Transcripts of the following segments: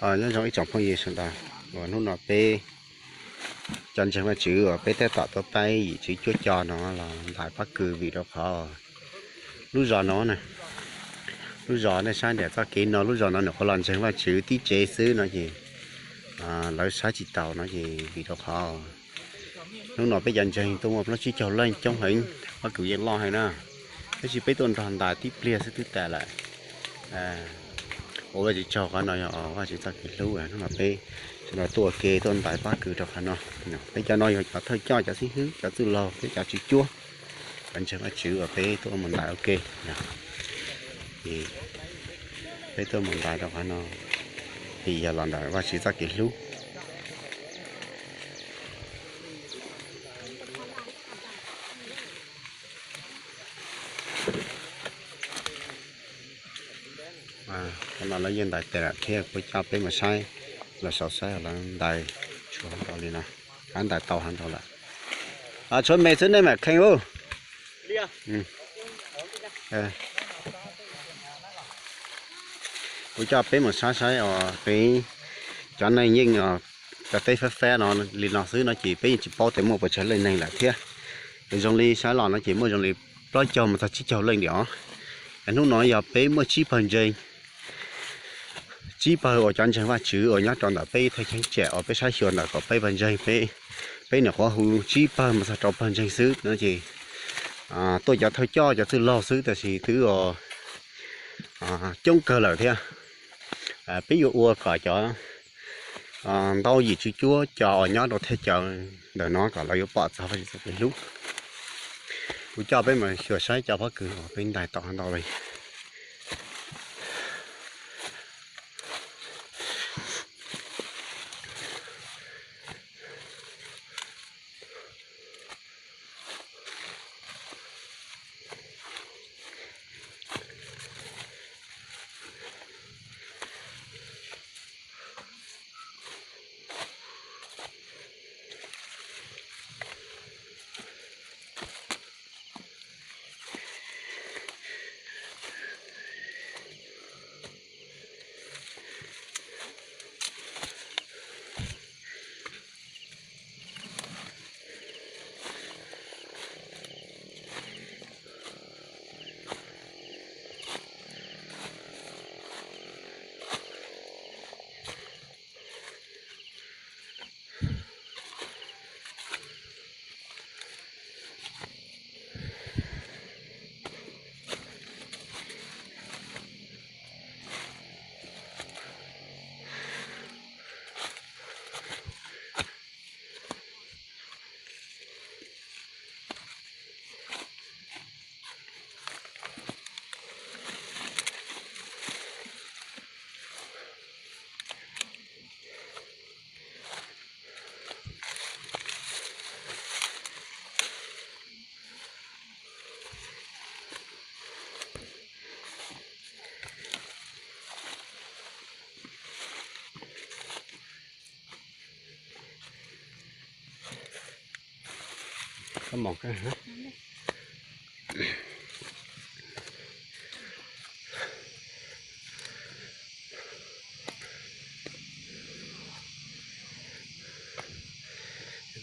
Nyob zoo ib tsoom phooj ywg sawv daws, uas hnub no peb cov ntseeg Vajtswv uas peb tab tom tuaj pab yim tswv cuab coj no los ntais pob kws vim rau qhov lub zos no na, lub zos nej saib nram txoj kev no, lub zos no nyuam qhuav los ntseeg Vajtswv tib tsev xwb no ces lawv saib tsis taus no ces vim rau qhov hnub no peb cov ntseeg tuaj muaj plaub tsib caug leej coob heev, pob kws yeej loj heev na, tab sis peb tuaj nrog ntais tib pliag xwb twb tas lawm. Ua Vajtswv tsaug, qhov no yog Vajtswv txoj kev hlub, hnub no peb sawv daws tuaj ua ke tuaj ntais pob kws rau qhov no. Peb cov no yog cov thawj coj, cov xib hwb, cov txwj laug, peb cov tswv cuab, cov ntseeg Vajtswv uas peb tuaj mus ntais ua ke. Peb tuaj mus ntais rau qhov no vim yog los ntawm Vajtswv txoj kev hlub. Qhov no lawv yeej ntais tes lawm thiab, kuv coj peb mus saib, los saum saib lawv ntais tshuav hov li no, lawv ntais tau hov ntau lawm. Tshuav me xwb nej mam kheej ub. Kuv coj peb mus saib saib os, peb cov neeg yeej cov teb fab fab no li no xwb no ces peb yeej tsis paub tias muaj puas tsawg leej neeg lawm thiab. Zoo li saib los no ces muaj zoo li plaub caug mus txog tsib caug leej diam os. Hnub no yog peb muaj tsib pawg ntseeg, tsib pawg uas cov ntseeg Vajtswv uas nyob rau ntawm peb thaj cheeb tsam uas peb saib xyuas ntawm kaum peb pawg ntseeg, peb, peb nyuam qhuav hu tsib pawg mus txog rau pawg ntseeg xwb no ces tuaj cov thawj coj cov txwj laug xwb tab sis twb coob kawg lawm thiab. Peb yuav ua kom cov ntau yim tswv cuab cov uas nyob rau thaj chaw ntawm no kom lawv yuav pom txog Vajtswv txoj kev hlub. Kuv coj peb mus xyuas saib cov pob kws uas peb ntais tau ntau li.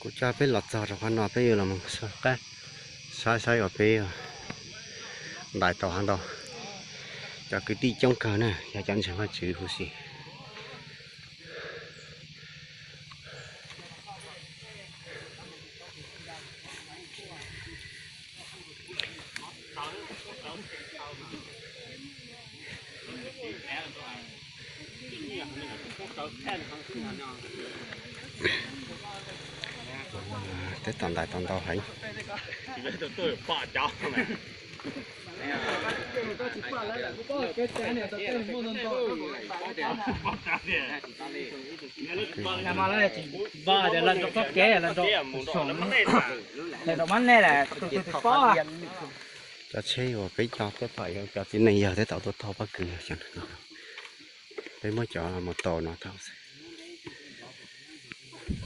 Kuv coj peb los txog rau qhov no peb yuav los mus saib saib uas peb ntais tau hov ntau. Cov kwv tij coob kawg na, yog cov ntseeg Vajtswv huv si. Teb tom ntais tau ntau heev. Cov tsheb uas peb coj tuaj thaum yog cov txiv neej yawg teb tom tuaj thauj pob kws, peb muab cov mus tau no tau xwb.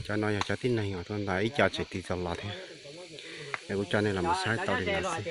Cov no yog cov tib neeg uas tuaj ntais, ib co tseem tig txog los thiab. Es kuv coj nej los mus saib tau li no xwb.